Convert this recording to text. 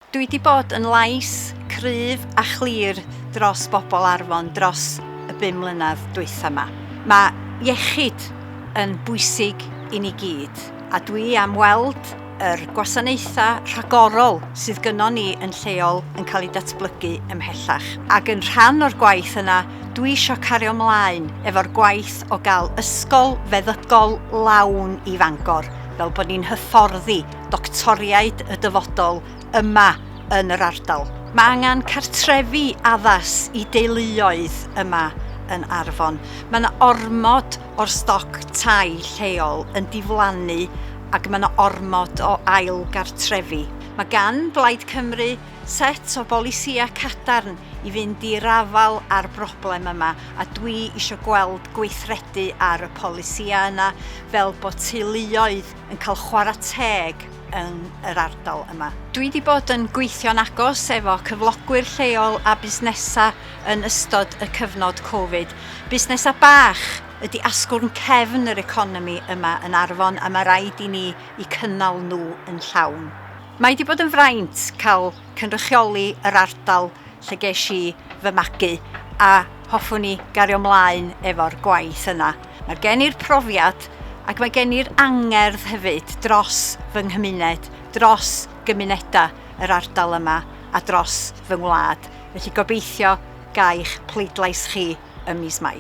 Dwi 'di bod yn lais cryf a chlir dros bobl Arfon dros y bum mlynedd dwytha 'ma. Mae iechyd yn bwysig i ni gyd, a dwi am weld yr gwasanaethau rhagorol sydd gynnon ni yn lleol yn cael eu datblygu ymhellach. Ac yn rhan o'r gwaith yna, dwi isio cario mlaen efo'r gwaith o gael ysgol feddygol lawn i Fangor, fel bod ni'n hyfforddi doctoriaid y dyfodol yma yn yr ardal. Mae angen cartrefi addas i deuluoedd yma yn Arfon. Mae yna ormod o'r stoc tai lleol yn diflannu ac mae yna ormod o ail gartrefi. Mae gan Blaid Cymru set o bolisïau cadarn i fynd i'r afael â'r broblem yma a dwi eisiau gweld gweithredu ar y polisïau yna fel bod teuluoedd yn cael chwarae teg yn yr ardal yma. Dwi 'di bod yn gweithio'n agos efo cyflogwyr lleol a busnesau yn ystod y cyfnod Covid. Busnesau bach ydy asgwrn cefn yr economi yma yn Arfon a mae rhaid i ni eu cynnal nhw yn llawn. Mae 'di bod yn fraint cael cynrychioli yr ardal lle ges i fy magu a hoffwn i gario mlaen efo'r gwaith yna. Mae gen i'r profiad ac mae gen i'r angerdd hefyd dros fy nghymuned, dros gymunedau yr ardal yma a dros fy ngwlad. Felly gobeithio gai'ch pleidlais chi ym mis Mai.